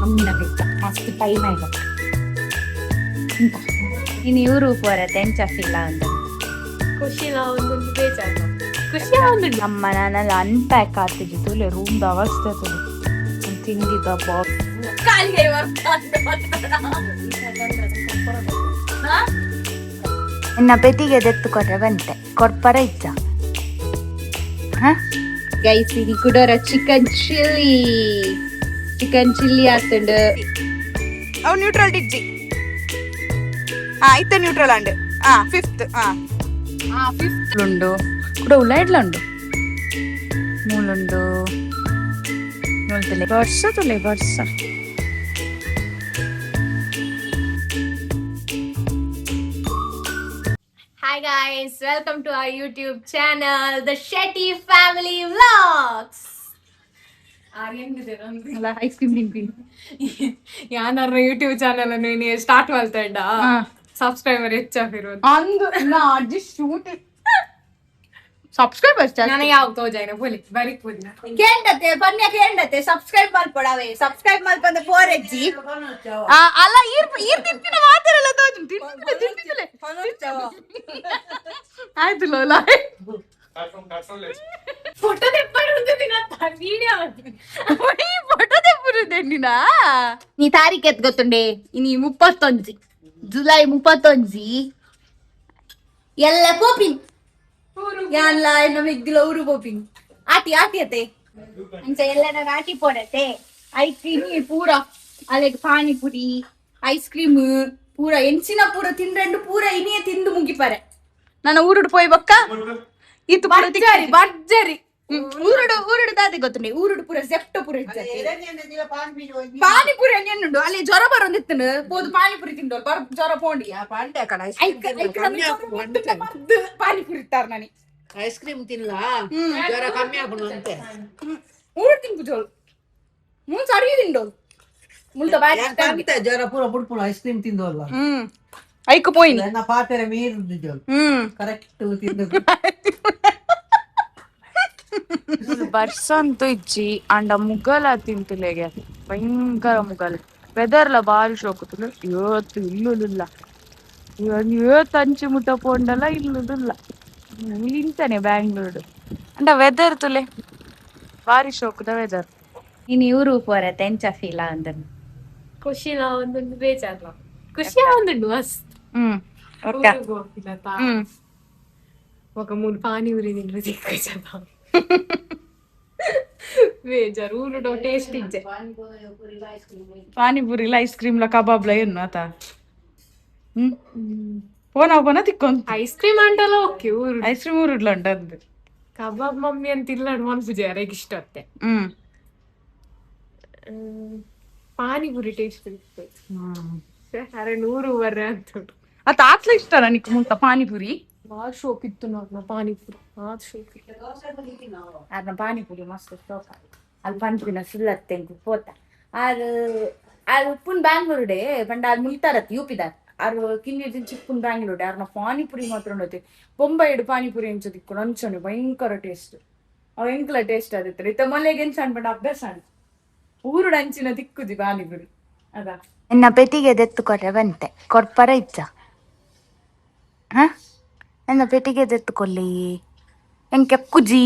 ಮಮ್ಮಿನ ಬೇಕು ಮಸ್ತ್ ಟೈಮ್ ಆಯ್ತು. ಇನ್ನು ಇವರು ಪೋರತ್ತೆ, ಎಂಚ ಫೀಲ್ ಅಂತ? ಖುಷಿ ಒಂದು, ಬೇಜಾರು, ಖುಷಿ ಒಂದು. ನಮ್ಮ ನಾನೆಲ್ಲ ಅನ್ಪ್ಯಾಕ್ ಆಗ್ತಿದ್ದೆ. ತುಲೆ ರೂಮ್ದ ಅವಸ್ಥೆ ತುಲೆ, ತಿಂಡಿದ ಬಾಕ್ಸ್. ಎನ್ನ ಪೆಟ್ಟಿಗೆ ದೆತ್ತು ಕೊಟ್ರೆ ಬಂತೆ ಕೊಡ್ಪರ ಇಚ್ಚ. ಗೈಸ್, ಇದು ಕುಡೋರ ಚಿಕನ್ ಚಿಲ್ಲಿ. ಚಿಕನ್ ಚಿಲ್ಲಿ ಆತಂಡು. ಅವು ನ್ಯೂಟ್ರಲ್ ಡಿಜ್ಜಿ. ಆ ಇತ್ತ ನ್ಯೂಟ್ರಲ್ ಅಂಡ್ ಆ ಫಿಫ್ತ್ ಆ. ಉಂಡು ಕೂಡ ಉಲ್ಲ ಉಂಡು ಮೂಲುಂಡು. ನೋಡ್ತಲೆ ವರ್ಷ, ತುಲೆ ವರ್ಷ. Hi guys, welcome to our YouTube channel, The Shetty Family Vlogs. ಅಲ್ಲ, ಐಸ್ ಕ್ರೀಮ್ ತಿನ್ತೀನಿ. ಯಾನಾರ ಯೂಟ್ಯೂಬ್ ಚಾನಲ್ ಅನ್ನು ನೀ ಸ್ಟಾರ್ಟ್ ಮಾಡ್ತಾ ಸಬ್ಸ್ಕ್ರೈಬರ್ ಹೆಚ್ಚಾಗಿರೋದು. ಅಂದು ನಾ ಅಜ್ಜಿ ಶೂಟ್ ಸಬ್ಸ್ಕ್ರೈಬರ್ಸ್. ನಾನು ಯಾವ ತೋಜಾಯಿನ ಪೊಲಿ ಬರಿ ಪೊಲಿ. ಕೇಂಡತೆ ಪನ್ಯ ಕೇಂಡತೆ, ಸಬ್ಸ್ಕ್ರೈಬ್ ಮಲ್ಪಡವೆ, ಸಬ್ಸ್ಕ್ರೈಬ್ ಮಲ್ಪಂದ ಪೋರೆಜ್ಜಿ. ಅಲ್ಲ, ಈರ್ ಈರ್ ತಿಂತಿನ ಮಾತಾರಲ್ಲ ತೋಜು, ತಿಂತಿಲ್ಲ ತಿಂತಿಲ್ಲ. ಆಯ್ತು ಲೋಲ. ಫೋಟೋ ತೆಪ್ಪಡು ದಿನ ವಿಡಿಯೋ. ಫೋಟೋ ತೆಪ್ಪುರುದೆ ನೀನಾ? ನೀ ತಾರೀಖ್ ಎತ್ ಗೊತ್ತುಂಡೆ? ಇನಿ 31, ಜುಲೈ 31. ಎಲ್ಲ ಪೋಪಿನ್ ಯಾನ್ಲ ಎನ್ನ ಮಿಗ್ದಿಲ ಊರು ಪೋಪಿನ್ ಆಟಿ ಆಟಿ ಅತೆ ಅಂಚ ಎಲ್ಲ ನಾನು ಆಟಿ ಪೋಡತೆ. ಐಕ್ ಇನಿ ಪೂರ ಅಲೆಗ್ ಪಾನಿಪುರಿ, ಐಸ್ ಕ್ರೀಮ್ ಪೂರ ಎಂಚಿನ ಪೂರ ತಿಂಡ್ರೆಂಡು ಪೂರ ಇನಿಯೇ ತಿಂದು ಮುಗಿಪಾರೆ. ನನ್ನ ಊರುಡು ಪೋಯ್ ಬಕ್ಕ ಇತ್ತು ಪೂರ. ಭರ್ಜರಿ ಭರ್ಜರಿ. ಊರುಡು ಊರುಡು ದಾದೆ ಗೊತ್ತುಂಡೆ? ಊರುಡು ಪೂರ ಜೆಪ್ಟೋ ಪೂರ ಇಜ್ಜತೆ. ಪಾನಿಪುರಿ ಅಂಜೆನ್ನುಂಡು. ಅಲ್ಲಿ ಜ್ವರ ಬರೊಂದಿತ್ತನು ಪೋದು ಪಾನಿಪುರಿ ತಿಂಡೋಲ್ ಬರ್ ಜ್ವರ ಪೋಂಡಿ. ಐಕ್ ಐಕ್ ನನ್ ಜ್ವರ ಬಂತುಂಡ ಮದ್ದು ಪಾನಿಪುರಿ ಇತ್ತಾರೆ ನಾನಿ. ಐಸ್ ಕ್ರೀಮ್ ತಿನ್ಲಾ, ಜ್ವರ ಕಮ್ಮಿ ಆಪುಂಡು ಅಂತೆ. ಊರು ತಿನ್ಪು ಜೋಲ್ ಮುಲ್ ಸರಿ ತಿಂಡೋಲ್ ಮುಲ್ತ ಬಾರಿ. ಅಂತ ಜ್ವರ ಪೂರ ಬುಡ್ಪುಂಡು ಐಸ್ ಕ್ರೀಮ್ ತಿಂದವಲ್ಲ. ಐಕ್ ಪೋಯಿನಿ. ನನ್ನ ಪಾತ್ರೆ ಮೀರುದು ಜೋಲ್. ಕರೆಕ್ಟ್ ತಿಂದು. ಬರ್ಸ ಅಂತೂ ಇಜ್ಜಿ ಅಂಡ ಮುಗಲ ತಿಂತುಲೆಗೆ ಭಯಂಕರ ಮುಗಲ್. ವೆದರ್ಲ ಬಾರಿ ಶೋಕು ತುಲು. ಇವತ್ತು ಇಲ್ಲುದಿಲ್ಲ, ಇವತ್ತು ಅಂಚು ಮುಟ್ಟ ಪೋಂಡಲ ಇಲ್ಲುದಿಲ್ಲ. ಇಂಚನೆ ಬ್ಯಾಂಗ್ಳೂರು ಅಂಡ ವೆದರ್ ತುಲೆ, ಬಾರಿ ಶೋಕುದ ವೆದರ್. ಇನ್ನು ಇವರು ಪೋರತ್ತೆ, ಎಂಚ ಫೀಲ್ ಅಂತ? ಖುಷಿ ಒಂದು, ಬೇಜಾರು, ಖುಷಿ ಒಂದು, ಮಸ್ತ್. ಊರಿಗೆ ಹೋಗಿಲ್ಲ ತಾ. ఒక ಮೂರು ಪಾನಿಪುರಿ ತಿಂದ್ರೆ ಸಿಕ್ಕ ಬೇಜಾರು. ಊರುಡು ಟೇಸ್ಟ್ ಇಜ್ಜೆ. ಪಾನಿಪುರಿ ಐಸ್ ಕ್ರೀಮ್ ಲ ಕಬಾಬ್ಲ ಏನು ಆತ ಪೋನ ಪೋನ ತಿಕ್ಕೊಂತ. ಐಸ್ ಕ್ರೀಮ್ ಅಂಟಲ್ಲ ಓಕೆ ಊರು. ಐಸ್ ಕ್ರೀಮ್ ಊರುಡ್ಲ ಉಂಟಂದು. ಕಬಾಬ್ ಮಮ್ಮಿ ಅಂತ ಇಲ್ಲ ಮನ್ಪುಜೆ ಅರೆಗ್ ಇಷ್ಟ ಅತ್ತೆ. ಪಾನಿಪುರಿ ಟೇಸ್ಟ್ ಇತ್ತು. ಅರೆ ನೂರು ಬರ್ರೆ ಅಂತ ಉಂಟು. ಅತ್ತ ಆತ್ಲ ಇಷ್ಟ ನನಗೆ ಮುಂತ ಪಾನಿಪುರಿ. ಭಾಳ ಶೋಕ್ ಇತ್ತು ನೋಡ್ ಪಾನಿಪುರಿ, ಆತ್ ಶೋಕ್ ಇತ್ತು. ಅರ್ನ ಪಾನಿಪುರಿ ಮಸ್ತ್ ಶೋಕ. ಅಲ್ಲಿ ಪನ್ಪಿನ ಸುಲ್ಲತ್ತೆಂಕು ಪೋತ ಆರು ಆರು ಉಪ್ಪುನ್ ಬ್ಯಾಂಗ್ಳೂರುಡೆ ಪಂಡ ಅದು ಮುಲ್ತಾರತ್ ಯೂಪಿದಾರ್ ಆರು ಕಿನ್ನಿ ಚಿಪ್ಪುನ್ ಬ್ಯಾಂಗ್ಳೂರ್. ಆರ್ನ ಪಾನಿಪುರಿ ಮಾತ್ರ ಉಂಡತೆ. ಬೊಂಬೈಡ್ ಪಾನಿಪುರಿ ಎಂಚ ತಿಕ್ಕೊಂಡು ಅಂಚನೆ ಭಯಂಕರ ಟೇಸ್ಟ್. ಅವ ಎಂಕ್ಲ ಟೇಸ್ಟ್ ಆದಿತ್ತು. ಇತ್ತ ಮೊಲೆಗೆ ಎಂಚ ಅನ್ಪಂಡ ಅಭ್ಯಾಸ ಅಣ್ಣ. ಊರುಡು ಅಂಚಿನ ತಿಕ್ಕುದಿ ಪಾನಿಪುರಿ ಅದ. ಎನ್ನ ಪೆಟ್ಟಿಗೆ ದೆತ್ತು ಕೊಟ್ರೆ ಬಂತೆ ಕೊಡ್ಪರ ಇಚ್ಚ. ಹ, ಎನ್ನ ಪೆಟ್ಟಿಗೆ ದೆತ್ತು ಕೊಲ್ಲಿ ಎಂಕೆ ಕುಜಿ.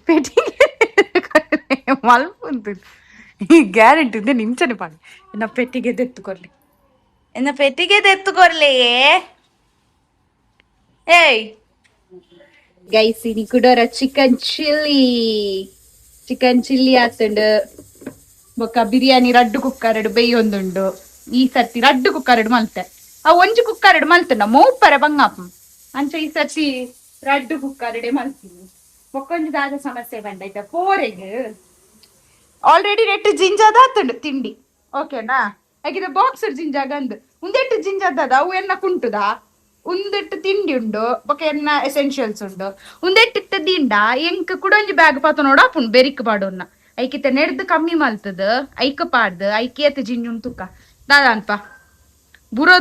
ಪೆಟ್ಟಿಗೆ ಮಲ್ಪುಂತು ಈ ಗ್ಯಾರಂಟಿ ಇದೆ ನಿಂಚನೆ ಪಾಡಿ. ಎನ್ನ ಪೆಟ್ಟಿಗೆ ದೆತ್ತು ಕೊರ್ಲಿ. ಎನ್ನ ಪೆಟ್ಟಿಗೆ ದೆತ್ತು ಕೊರ್ಲಿ. ಏಯ್. ಗೈಸ್, ಇನಿ ಕುಡೋರ ಚಿಕನ್ ಚಿಲ್ಲಿ. ಚಿಕನ್ ಚಿಲ್ಲಿ ಆತಂಡು. ಬೊಕ್ಕ ಬಿರಿಯಾನಿ ರಡ್ಡು ಕುಕ್ಕರಡು ಬೇಯೊಂದುಂಡು. ಈ ಸರ್ತಿ ರಡ್ಡು ಕುಕ್ಕರಡು ಮಲ್ತೆ. ಆ ಒಂಜಿ ಕುಕ್ಕರಡು ಮಲ್ತುಂಡ ಮೋಪರ ಬಂಗಾಪ. ಅಂಚ ಈ ಸರ್ತಿ ರಡ್ಡು ಕುಕ್ಕರಡೆ ಮಲ್ತೀನಿ. ಬೊಕ್ಕೊಂಜಿ ದಾದ ಸಮಸ್ಯೆ ಬಂದೈತ ಪೋರೆಗ್ ಆಲ್ರೆಡಿ ನೆಟ್ ಜಿಂಜಾದ ಆತುಂಡು ತಿಂಡಿ, ಓಕೆನಾ? ಹಾಗಿದ್ರೆ ಬಾಕ್ಸರ್ ಜಿಂಜಾಗ ಅಂದು ಉಂದೆಟ್ಟು ಜಿಂಜಾದ ಅವು ಎನ್ನ ಕುಂಟುದಾ ಉಂದೆಟ್ಟು ತಿಂಡಿ ಉಂಡು. ಬೊಕ ಎನ್ನ ಎಸೆನ್ಷಿಯಲ್ಸ್ ಉಂಡು. ಉಂದೆಟ್ಟು ದಿಂಡ ಎಂಕ್ ಕುಡೊಂಜಿ ಬ್ಯಾಗ್ ಪಾತ ನೋಡ ಅಪುಂಡು ಬೆರಿಕ್ ಪಾಡೊನ್ನ. ಐಕಿತ ನೆಡ್ದು ಕಮ್ಮಿ ಮಲ್ತದ ಐಕ ಪಾಡ್ದು ಐಕೇತ ಜಿಂಜುನ್ ತುಕ್ಕ ದಾದ ಅನ್ಪ ಬುರೋ.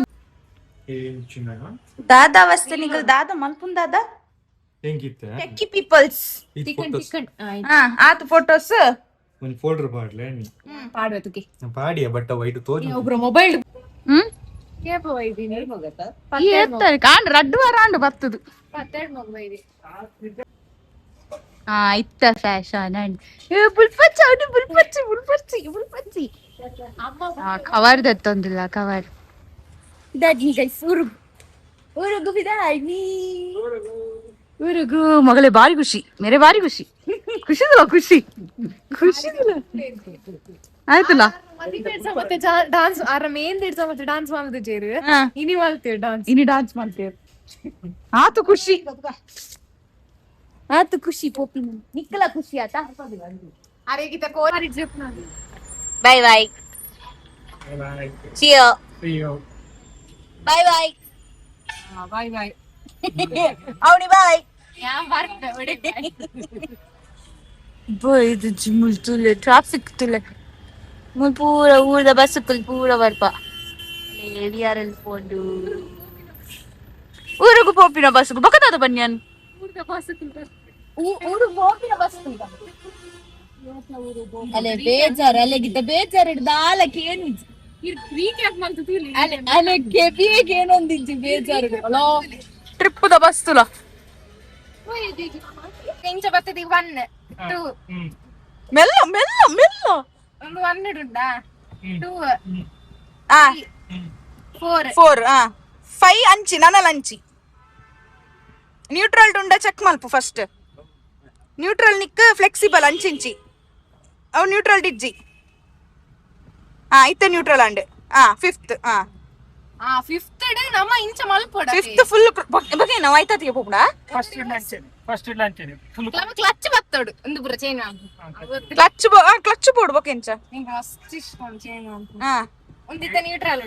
ದಾದಾ ವಸ್ತು ನಿಗಲ್ ದಾದಾ ಮಲ್ಪುನ್ ದಾದಾ. ಹೆಂಗಿತ್ತೆ? Techie peoples. ಇದು photos. ಹಾ, ಆತು ಫೋಟೋಸ್. ಒಂದು ಫೋಲ್ಡರ್ ಪಾಡ್ಲೆ. ಪಾಡ್ವೆ ತುಕಿ. ಪಾಡಿಯ ಬಟ್ ವೈಟ್ ತೋಜು. ಒಬ್ರು ಮೊಬೈಲ್. ಹ್ಮ್. ಕೇಪ ವೈದಿನಿ. ಏತ್ತಾರೆ ಕಾಂಡ್ ರಡ್ಡು ವಾರ ಆಂಡು ಬರ್ತದು. ಪತ್ತೆರಡು ಮಗು ವೈದಿ. ಆ ಇತ್ತ ಫ್ಯಾಷನ್ ಅಂಡ್ ಬುಲ್ಪಚ್ಚಿ ಅವನು ಬುಲ್ಪಚ್ಚಿ ಬುಲ್ಪಚ್ಚಿ ಬುಲ್ಪಚ್ಚಿ. ಆ ಕವರ್ ದತ್ತೊಂದಿಲ್ಲ ಕವರ್. ಇದಾಗಿ ಗೈಸ್, ಊರುಗು ಊರುಗು ಬಿದಾಗಿ. ಊರಿಗೂ ಮಗಳೇ ಭಾರಿ ಖುಷಿ, ಮೇರೆ ಭಾರಿ ಖುಷಿ, ಖುಷಿದಿಲ್ಲ, ಖುಷಿ ಖುಷಿದಿಲ್ಲ ಆಯ್ತಲ್ಲ. ಮತ್ತೆ ಡಾನ್ಸ್ ಆರ ಮೇನ್ ದಿಡ್ಸ ಮತ್ತೆ ಡಾನ್ಸ್ ಮಾಡುದು ಜೇರು. ಇನಿ ಮಾಡ್ತೇವೆ ಡಾನ್ಸ್. ಇನಿ ಡಾನ್ಸ್ ಮಾಡ್ತೇವೆ, ಆತು ಖುಷಿ. ಆತು ಖುಷಿ ಪೋಪಿ, ನಿಕ್ಕಲ ಖುಷಿ ಆತ. ಅರೆ ಗೀತ ಕೋರಿ ಜಿಪ್. Bye bye. See you. Bye bye. Bye bye. Avani bye. ಇದು ಜಿಮ್ಮುಲ್ ತುಲೆ ಟ್ರಾಫಿಕ್ ತುಲೆ ಮುಲ್ ಪೂರ ಊರದ ಬಸ್ ಪೂರ ಬರ್ಪ we are L ಪೋಂಡು ಊರುಗು ಪೋಪಿನ ಬಸ್ಗು ಬೊಕದಾದ ಬನ್ಯಾನ್. ಊರು ಪೋಪಿನ ಬಸ್. ಅಲೆ ಬೇಜಾರ್, ಅಲೆಗಿದ್ದ ಬೇಜಾರ್ ಹಿಡ್ದು ಆಲಕ್ಕೆ ಏನು ಅಲೆ ಅಲೆ ಕೆಬಿಗೆ ಏನೊಂದಿಜ್ಜಿ ಬೇಜಾರು. Trip the bus ತುಲ. ಇಂಚ ಬರ್ತದೆ ಒನ್ ಟೂ. ಮೆಲ್ಲ ಮೆಲ್ಲ ಮೆಲ್ಲ. ಒಂದು ಒನ್ ಉಂಟಾ, ಟೂ. ಆ. ಫೋರ್. ಫೋರ್, ಆ ಫೈವ್ ಅಂಚಿ ನನಲ ಅಂಚಿ ನ್ಯೂಟ್ರಲ್ ಉಂಡ ಚೆಕ್ ಮಲ್ಪು ಫಸ್ಟ್. ನ್ಯೂಟ್ರಲ್ ನಿಕ್ ಫ್ಲೆಕ್ಸಿಬಲ್ ಅಂಚಿಂಚಿ ಅವು ನ್ಯೂಟ್ರಲ್ ಡಿಜ್ಜಿ. ಆ ಇತ್ತ ನ್ಯೂಟ್ರಲ್ ಅಂಡ್ ಆ ಫಿಫ್ತ್ ಆ. ಆ ಫಿಫ್ತ್ ನಮ್ಮ ಇಂಚ ಮಲ್ಪೊಡ. ಫಿಫ್ತ್ ಫುಲ್ ಬಗ್ಗೆ ನಾವು ಆಯ್ತಾತಿಗೆ ಪೋಪುಡ. ಫಸ್ಟ್ ಲಂಚನೆ, ಫಸ್ಟ್ ಲಂಚನೆ ಫುಲ್. ನಮ್ಮ ಕ್ಲಚ್ ಬತ್ತೋಡು ಒಂದು ಪೂರ ಚೇಂಜ್. ಕ್ಲಚ್ ಕ್ಲಚ್ ಬೋರ್ಡ್ ಬೊಕೆಂಚ. ಫಸ್ಟ್ ಇಷ್ಟ ಚೇಂಜ್. ಆ. ಒಂದಿತ್ತ ನ್ಯೂಟ್ರಲ್.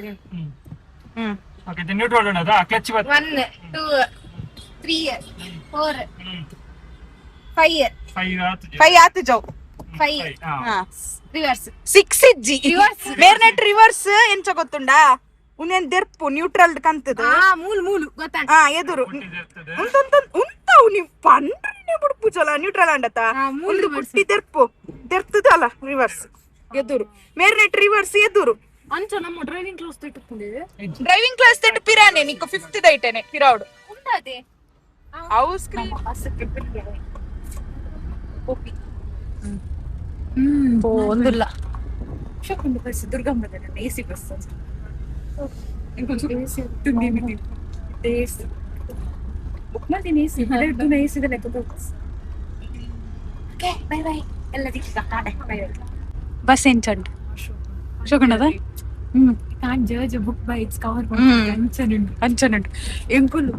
ಹ್ಮ್. ಓಕೆ, ನ್ಯೂಟ್ರಲ್ ಉಂಟಾ, ಕ್ಲಚ್ ಬರ್ತದೆ. 1, 2, 3, 4, 5. ಫೈವ್ ಆತು. ಫೈವ್ ಆತು ಜೌ. ಫೈವ್. ಹಾ. ರಿವರ್ಸ್. ಸಿಕ್ಸ್ ಇಜ್ಜಿ. Reverse. ಮೇರ್ನೆಟ್ ರಿವರ್ಸ್ ಎಂಚ ಗೊತ್ತುಂಡಾ? ಉನ್ನೇನ್ ದೆರ್ಪು ನ್ಯೂಟ್ರಲ್ ಕಂತದ. ಆ ಮೂಲು ಮೂಲು ಗೊತ್ತಾಂಟ. ಆ ಎದುರು ಉಂತಂತ ಉಂತಾವು ನೀವು ಪಂಡ್ರೆ ಬುಡ್ಪುಜಲ ನ್ಯೂಟ್ರಲ್ ಅಂಡತ. ಆ, ಮೂಲು. ಒಂದು ಪುಟ್ಟಿ ದೆರ್ಪು ದೆರ್ತದಲ್ಲ ರಿವರ್ಸ್ ಎದುರು ಮೇರ್ನೆಟ್ ರಿವರ್ಸ್ ಎದುರು. ಅಂಚ ನಮ್ಮ ಡ್ರೈವಿಂಗ್ ಕ್ಲಾಸ್ ತಿಟ್ಟುಕೊಂಡಿದೆ. ಡ್ರೈವಿಂಗ್ ಕ್ಲಾಸ್ ತಟ್ಟು ಪಿರಾನೆ ನಿಕ್ಕು ಫಿಫ್ತ್ ದೈಟನೆ ಪಿರಾವ್ಡು. ಉಂಟಾದೆ. ಅವು ಸ್ಕ್ರೀನ್. ಒಂದಿಲ್ಲ. Bus ದುರ್ಗಮ್ಮದ A C bus. Book ಮಾಡ್ತೀನಿ ಎ ಸಿ. ಎ ಸಿದ ಲೆಕ್ಕ. ಬಾಯ್ ಬಾಯ್ ಎಲ್ಲ. ಬಸ್ ಎಂಚಂಡ್ ಶೋಕಣದ ಹ್ಮ್. Can't judge a book by its cover. Hmm. ಅಂಚನುಂಡು. ಅಂಚನುಂಟು ಎಂಕುಲು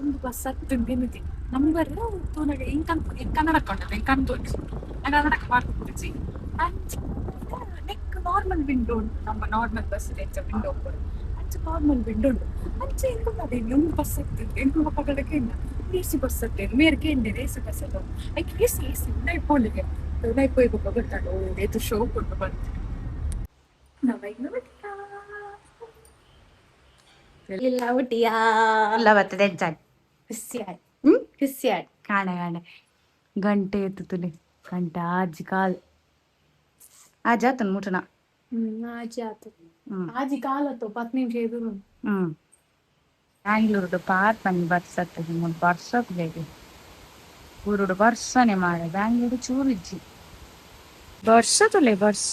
ಒಂದು ಬಸ್ ಹತ್ತು ನಿಮಿತಿ ನಂಬರ್ ತೋನಗ ಎಂಕನ್ ಕನ್ನಡ ಕೊಂಡದ ಎಂಕನ್ ತೋಚಿ ಕನ್ನಡಕ್ಕೆ ಮಾಡ್ಕೊಡ್ತೀವಿ. ಅಂಚ neck normal window ಉಂಟು, ನಮ್ಮ ನಾರ್ಮಲ್ ಬಸ್ ಎಂಚ ವಿಂಡೋ ಉಂಟು ಅಂಚ ನಾರ್ಮಲ್ ವಿಂಡೋ ಉಂಟು. ಅಂಚ ಎಂಕುಲು ಅದೇ ಒಂದು ಬಸ್ ಹತ್ತಿದ್ದು ಎಂಕುಲು ಪಕ್ಕದಕ್ಕೆ ಇಲ್ಲ A C bus ಹತ್ತೇನು ಮೇರ್ಗೆ ಎಂಡೆ A C bus ಅದು ಐಕ್ A C A C ಉಂಡೈ ಪೋಲಿಗೆ ಉಂಡೈ ಪೋಯ್ ಬೊಕ್ಕ ಗೊತ್ತಾಗ ಏತು ಶೋ ಕೊಟ್ಟು ಬಂತು ನಮ್ಮ. ಇಲ್ಲ ಊಟಿಯಾ. ಅಲ್ಲ ಬರ್ತದೆ ಎಂಚಂಡ್. ಖುಷಿ ಆಯ್ತು. ಹ್ಮ್. ಖುಷಿ ಆಯ್ತು. ಕಾಣೆ ಕಾಣೆ ಗಂಟೆ ಎತ್ತುತ್ತಲೆ ಗಂಟೆ ಆಜಿ ಕಾಲ್ ಆಜ್ ಆತನ ಮುಟನ. ಹ್ಮ್ ಆಜಿ ಆತು. ಹ್ಮ್. ಆಜಿ ಕಾಲತ್ತು 10 ನಿಮಿಷ ಎದುರು. ಹ್ಮ್ ಬ್ಯಾಂಗ್ಳೂರ್ಡು ಪಾರ್ ಪನಿ ಬರ್ಸತ್ತದೆ ಮೂಲು ಬರ್ಸೊಗ್ಲೇಗೆ ಊರುಡು ಬರ್ಸನೆ ಮಾರೆ ಬ್ಯಾಂಗ್ಳೂರು ಚೂರು ಇಜ್ಜಿ ಬರ್ಸ ತುಲೆ ಬರ್ಸ.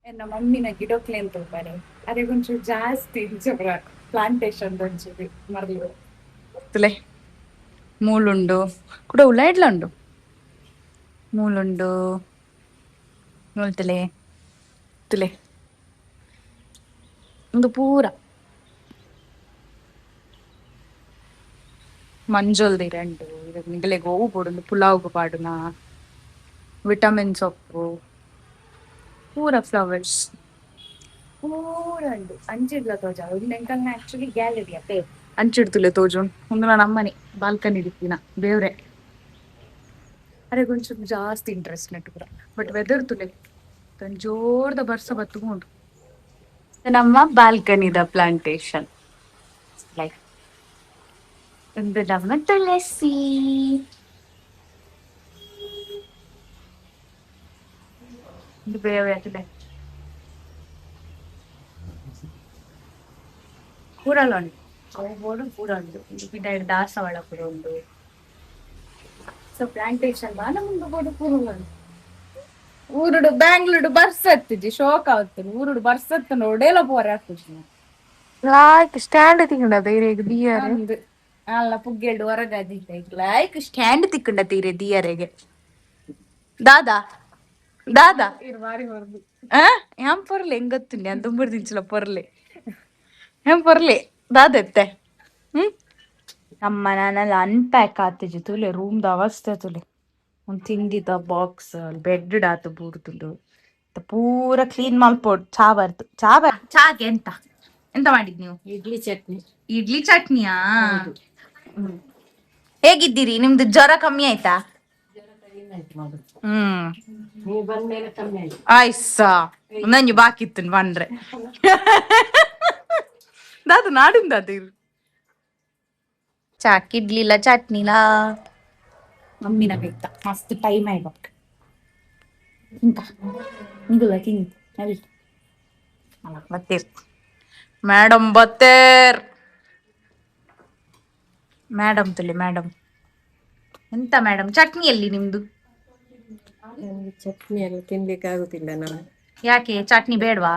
ಎನ್ನ ಮಮ್ಮಿನ ಗಿಡಕ್ಲೆ ತೋಪಾರೆ ಅದೇ ಒಂಚೂರು ಜಾಸ್ತಿ ಪ್ಲಾಂಟೇಶನ್ ಒಂಚೂರು ಮರಳು. ತುಲೆ ಮೂಲುಂಡು ಕುಡ ಉಲ್ಲ ಎಡ್ಲ ಉಂಡು ಮೂಲುಂಡು ಮೂಲ್ತಲೆ ತುಲೆ ಒಂದು ಪೂರ ಮಂಜೊಲ್ದಿ ರಂಡು ಇದಕ್ಕೆ ನಿಗಲೆಗ್ ಓವು ಬೋಡುಂಡು ಪುಲಾವ್ಗ್ ಪಾಡುನ ವಿಟಮಿನ್ ಸೊಪ್ಪು ಪೂರ ಫ್ಲವರ್ಸ್ ಪೂರ ಉಂಡು ಅಂಚಿಡ್ಲ ತೋಜಾವು ಇಲ್ಲಿ ಎಂಕಲ್ನ ಆಕ್ಚುಲಿ ಗ್ಯಾಲರಿ ಅತ್ತೆ ಅಂಚಿಡ್ತುಲೆ ತೋಜುಂಡು ಉಂದು ನನ್ನ ಅಮ್ಮನೆ ಬಾಲ್ಕನಿ ದಿತ್ತಿನ ಬೇವ್ರೆ ಅರೆ ಒಂಚೂರು ಜಾಸ್ತಿ ಇಂಟ್ರೆಸ್ಟ್ ನೆಟ್ ಪೂರ ಬಟ್ ವೆದರ್ ತುಲೆ ಜೋರ್ದ ಬರ್ಸ ಬತ್ತುಂಡು ನಮ್ಮ ಬಾಲ್ಕನಿದ ಪ್ಲಾಂಟೇಶನ್ ಲೈಕ್. ಒಂದು ನಮ್ಮ ತುಳಸಿ. ಒಂದು ಬೇರೆ ಆಗ್ತದೆ. ಕೂರಲ್ಲ ಉಂಟು ಅವು ಬೋರ್ಡು ಪೂರ ಉಂಟು. ಒಂದು ಗಿಡ ದಾಸವಾಳ ಕೂಡ ಉಂಟು. ಸೊ ಪ್ಲಾಂಟೇಶನ್ ಬಾನ ಮುಂದೆ ಬೋರ್ಡು ಪೂರ ಉಂಟು. ಊರುಡು ಬ್ಯಾಂಗ್ಳೂರು ಬರ್ಸತ್ತಿಜಿ ಶೋಕ್ ಆಗುತ್ತೆ. ಊರುಡು ಬರ್ಸತ್ತು ನೋಡೇಲ ಪೋರೆ ಆಗ್ತದೆ. ಲಾಯ್ಕ್ ಸ್ಟ್ಯಾಂಡ್ ತಿಂಗಡದ ಇರೇಗ್ ದಿಯರ್. ಅಂದ್ ಅಲ್ಲ ಪುಗ್ಗೆಲ್ಡು ಹೊರಗಾದಿಲ್ಲ. Like stand ತಿಕ್ಕಂಡ ತೀರೆ ದಿಯರೆಗೆ. ದಾದಾ ದಾದಾ ಯಾನ್ ಪೊರ್ಲೆ ಹೆಂಗೊತ್ತುಂಡೆ ಅಂತ ದುಂಬುರ್ ದಿಂಚಲ ಪೊರ್ಲೆ ಏನ್ ಪೊರ್ಲೆ ದಾದೆತ್ತೆ. ಹ್ಮ್ ಅಮ್ಮ ನಾನೆಲ್ಲ ಅನ್ಪ್ಯಾಕ್ ಆತಿಜಿ. ತುಲೆ ರೂಮ್ದ ಅವಸ್ಥೆ ತುಲೆ. ಒಂದು ತಿಂದಿದ ಬಾಕ್ಸ್ ಬೆಡ್ ಆತು ಬೂರ್ದುಂಡು. ಪೂರ ಕ್ಲೀನ್ ಮಲ್ಪೊಡು. ಚಾ ಬರ್ತು, ಚಾ ಬರ್. ಚಾಗೆ ಎಂತ ಎಂತ ಮಾಡಿದ್ ನೀವು? ಇಡ್ಲಿ ಚಟ್ನಿ. ಇಡ್ಲಿ ಚಟ್ನಿಯಾ? ಹೇಗಿದ್ದೀರಿ? ನಿಮ್ದು ಜ್ವರ ಕಮ್ಮಿ ಆಯ್ತಾ? ಹ್ಮ್. ನೀವು ಬಂದ್ಮೇಲೆ ಕಮ್ಮಿ ಆಯ್ತು. ಆಯ್ಸಾ, ನಂಜು ಬಾಕಿ ಇತ್ತು ಬಂದ್ರೆ ದಾದ ನಾಡಿಂದ ಅದು. ಚಾಕ್ ಇಡ್ಲಿಲ್ಲ ಚಟ್ನಿಲಾ. ಮಮ್ಮಿನ ಬೇಕ್ತ ಮಸ್ತ್ ಟೈಮ್ ಆಯ್ಬೇಕು. ಇಂಕ ನಿಗುಲ ತಿಂಗ್ ನವಿ. ಬತ್ತೀರ್ ಮೇಡಮ್, ಬತ್ತೇರ್ ಮೇಡಮ್. ತುಲಿ ಮೇಡಮ್. ಎಂತ ಮೇಡಮ್, ಚಟ್ನಿಯಲ್ಲಿ ನಿಮ್ದು? ನನಗೆ ಚಟ್ನಿ ಎಲ್ಲ ತಿನ್ಲಿಕ್ಕೆ ಆಗುದಿಲ್ಲ ನಾನು. ಯಾಕೆ, ಚಟ್ನಿ ಬೇಡವಾ?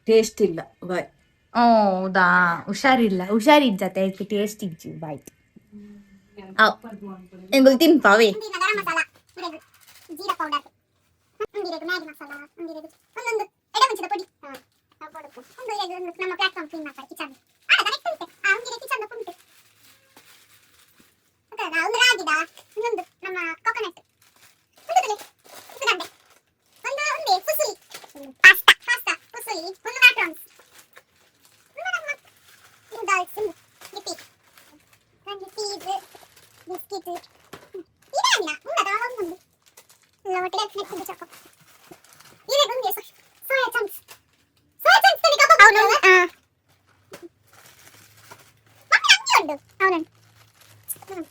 ಟೇಸ್ಟ್ ಇಲ್ಲ, ಬಾಯ್. ಓ ಹೌದಾ, ಹುಷಾರಿಲ್ಲ? ಹುಷಾರಿಜ್ಜತೆ ಅದಕ್ಕೆ taste ಇಜ್ಜು. Boy. ಎಂಗುಲ್ ತಿನ್ಪಾವೆ. Garam masala, jeera powder, Maggi masala, ಒಂದೊಂದು ಎಡೆಮುಂಚಿದ ಪುಡಿ ಒಂದು ನಮ್ಮ ಪ್ಲಾಟ್ಫಾರ್ಮ್ ಕ್ಲೀನ್ ಮಾಡ್ತಾರೆ ಕಿಚನ್. ಕಿಚನ್ ಉಂಟು. ಒಂದು ರಾಗಿದ, ಇನ್ನೊಂದು ನಮ್ಮ ಕೊಕೊನಟ್, ಒಂದು ಒಂದು ಒಂದೇ ಫುಸುಲಿ ಪಾಸ್ತಾ, ಪಾಸ್ತಾ ಫುಸುಲಿ, ಒಂದು ಮ್ಯಾಕ್ರೋನ್ಸ್, ಒಂದು ನಮ್ಮ ನೂಡಲ್ಸ್, ಗಿಪಿ, ಒಂದು ಚೀಸ್ ಬಿಸ್ಕಿಟ್ ಇದಲ್ಲ ಉಂಡದ ಒಂದೊಂದು ಲೋಟೆ ನೆಕ್ಸ್ಟ್ ಚಾಕೋ ಇದೆ ಒಂದೇ ಸೋಯಾ ಚಂಕ್ಸ್. ಸೋಯಾ ಚಂಕ್ಸ್ ತನಿಕ ಅವನು ಆ ಮಮ್ಮಿ ಅಂಗಿ ಉಂಡು ಅವನು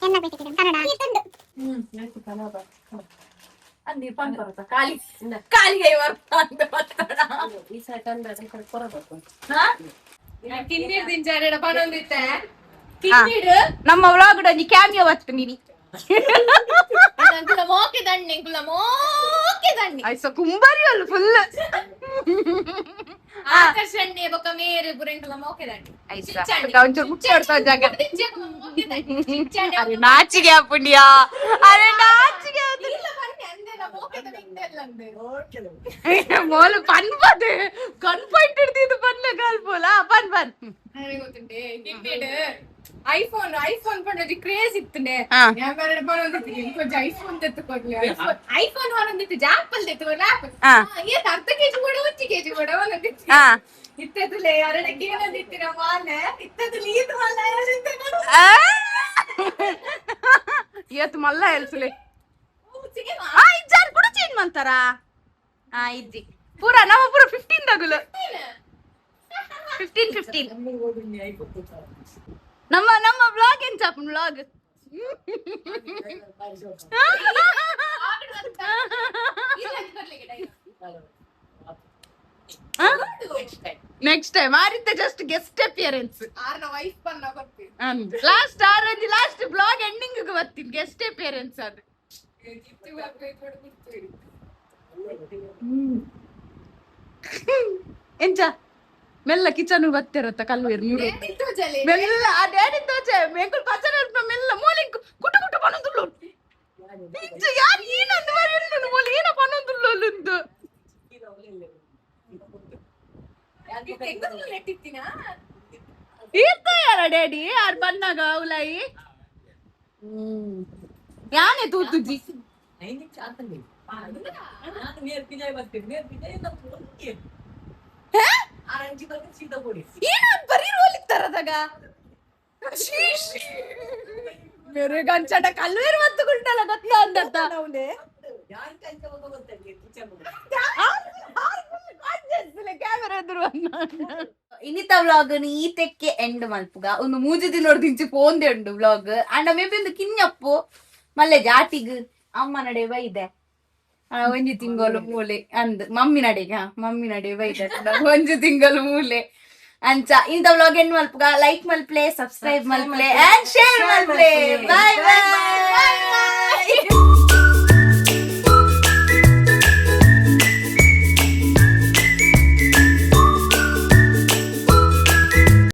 ಎನ್ನ ಬೇಕಿದೆ ಕನ್ನಡ ಉಂಡು. ಅಂದಿ ಪನ್ ಬರುತ್ತ ಖಾಲಿ ಖಾಲಿಗೆ ಬರ್ತಾ ಬರ್ತಾಡ. ಈ ಸಲ ತಂದ್ರೆ ಕೊರಬೇಕು. ಕಿನ್ನೀರ್ ದಿಂಚಾರೆ ಪನೊಂದಿತ್ತೆ ಕಿನ್ನೀರ್. ನಮ್ಮ ವ್ಲಾಗ್ ಒಂಜಿ ಕ್ಯಾಮಿಯೋ ಬತ್ತು ನೀನಿ. ಅಂಕುಲ ಮೋಕೆ ದಂಡಿ, ಅಂಕುಲ ಮೋಕೆ ದಂಡಿ. ಐಸ ಕುಂಬಾರಿ ಅಲ್ಲ ಫುಲ್. ಆಕರ್ಷಣೆ ಬೊಕ ಮೇರೆ ಪುರೆಂಕುಲ ಮೋಕೆ ದಂಡಿ. ಒಂಚೂರು ಮುಚ್ಚಿ ಹೊಡ್ತಾ ಜಾಗ. ಅರೆ ನಾಚಿಗೆ ಆಪುಂಡಿಯಾ, ಅರೆ ನಾಚಿಗೆ ಆತು. ಮೋಲು ಪನ್ಪದೆ ಕನ್ ಪಾಯಿಂಟ್ ಹಿಡ್ದಿದ್ದು ಪನ್ಲೆ ಕಾಲ್ಪೋಲ ಪನ್ ಪನ್. ಐಫೋನ್ ಐಫೋನ್ ಪಂಡ ಕ್ರೇಜ್ ಇತ್ತನೆ. ഞാൻ ಪನೊಂದಿತ್ತು కొంచెం ಐಫೋನ್ ತೆತ್ತುಕೊಡ್ಲಿ. ಐಫೋನ್ ಐಫೋನ್ ಒಂದಿತ್ತು, ಆಪಲ್ ತೆತ್ತುಕೊಡ್ಲಿ ಆಪಲ್. ಏತ್ ಅರ್ಧ ಕೆಜಿ ಕೂಡ ಒಂಜಿ ಕೆಜಿ ಕೂಡ ಒಂದಿತ್ತು. ಇತ್ತದುಲೆ ಅರಡ ಕೇಳೊಂದಿತ್ತಿನ ಮಾಲೆ ಇತ್ತದುಲೆ ಈತ್ ಮಲ್ಲ. ಏತ್ ಮಲ್ಲ ಎಲ್ಸುಲೆ. ಆ ಇಜ್ಜಾರ್ ಕೂಡ ಚೇಂಜ್ ಮಾಡ್ತಾರಾ? ಆ ಇಜ್ಜಿ ಪೂರ ನಮ್ಮ ಪೂರ 15 ತಗುಲು 15 15. ನಮ್ಮ ನಮ್ಮ ವ್ಲಾಗ್ ಎಂಚ ವ್ಲಾಗ್? ನೆಕ್ಸ್ಟ್ ಟೈಮ್ ಆರಿತ್ತ ಜಸ್ಟ್ ಗೆಸ್ಟ್ ಅಪಿಯರೆನ್ಸ್. ಆರ್ನ ವೈಫ್ ಬನ್ನ ಬರ್ತೀವಿ. ಲಾಸ್ಟ್ ಆರ್ ಒಂಜಿ ಲಾಸ್ಟ್ ಬ್ಲಾಗ್ ಎಂಡಿಂಗ್ ಬರ್ತೀನಿ ಗೆಸ್ಟ್ ಅಪಿಯರೆನ್ಸ್ ಅದು. ಎಂಚ ಮೆಲ್ಲ ಕಿಚನ್ ಬತ್ತಿರತ್ತ ಕಲ್ವೇರ್ ಮೂರು ಮೆಲ್ಲ ಆ ಡ್ಯಾಡಿ ತೋಚೆ ಮೇಕುಲ್ ಪಚನ ಮೆಲ್ಲ ಮೋಲಿಂಗ್ ಕುಟು ಕುಟು ಪನೊಂದುಲ್ಲು. ಇಂಚ ಯಾರ್ ಏನಂದು ಬರಿ ಉಂಡು ಮೋಲಿ ಏನ ಪನೊಂದುಲ್ಲುಂದು. ಈರ್ತ ಯಾರ ಡ್ಯಾಡಿ ಯಾರ್ ಬನ್ನಾಗ ಉಲಾಯಿ ಯಾನೆ ತೂತುಜಿ. 5 ನಿಮಿಷ ಆತಂಗೆ ನೇರ್ ಪಿಜಾಯ್ ಬರ್ತೀನಿ, ನೇರ್ ಪಿಜಾಯ್ ಆರಂಚಿ ಬರ್ತೀನಿ ಸೀದಾ ಕೊಡಿ. ಏನಂತ ಬರೀ ರೋಲಿತ್ತಾರದಾಗ ಮೆರುಗಂಚಟ ಕಲ್ವೇರು ಮತ್ತುకుంಟಲ್ಲ ಗೊತ್ತಾ ಅಂದತ್ತ. ಯಾರು ಕಂಚ ಗೊತ್ತಾಗಿ ಕಿಚನ್. ಕ್ಯಾಮೆರಾ ಎದುರು. ಇನ್ನಿತ ವ್ಲಾಗ್ ಈತೆಕ್ಕೆ ಎಂಡ್ ಮಲ್ಪುಗ. ಒಂದು ಮೂಜಿ ದಿನೊಡ್ದಿಂಚಿ ಪೋಂದೆ ಉಂಡು ವ್ಲಾಗ್. ಅಂಡ ಮೇಬಿ ಒಂದು ಕಿഞ്ഞಪ್ಪು ಮಲ್ಲೆ ಜಾಟಿಗ್ ಅಮ್ಮ ನಡೆ ಬೈದೆ. ಆ, ಒಂಜಿ ತಿಂಗಳು ಮೂಲೆ ಅಂದ್ ಮಮ್ಮಿ ನಡೆಗ, ಮಮ್ಮಿ ನಡೆ ಬೈದೆ, ಒಂಜಿ ತಿಂಗಳು ಮೂಲೆ ಅಂಚ. ಇಂತ ವ್ಲಾಗ್ ಎಂಡ್ ಮಲ್ಪುಗ. ಲೈಕ್ ಮಲ್ಪ್ಲೆ, ಸಬ್ಸ್ಕ್ರೈಬ್ ಮಲ್ಪ್ಲೆ ಅಂಡ್ ಶೇರ್ ಮಲ್ಪ್ಲೆ. Bye boy.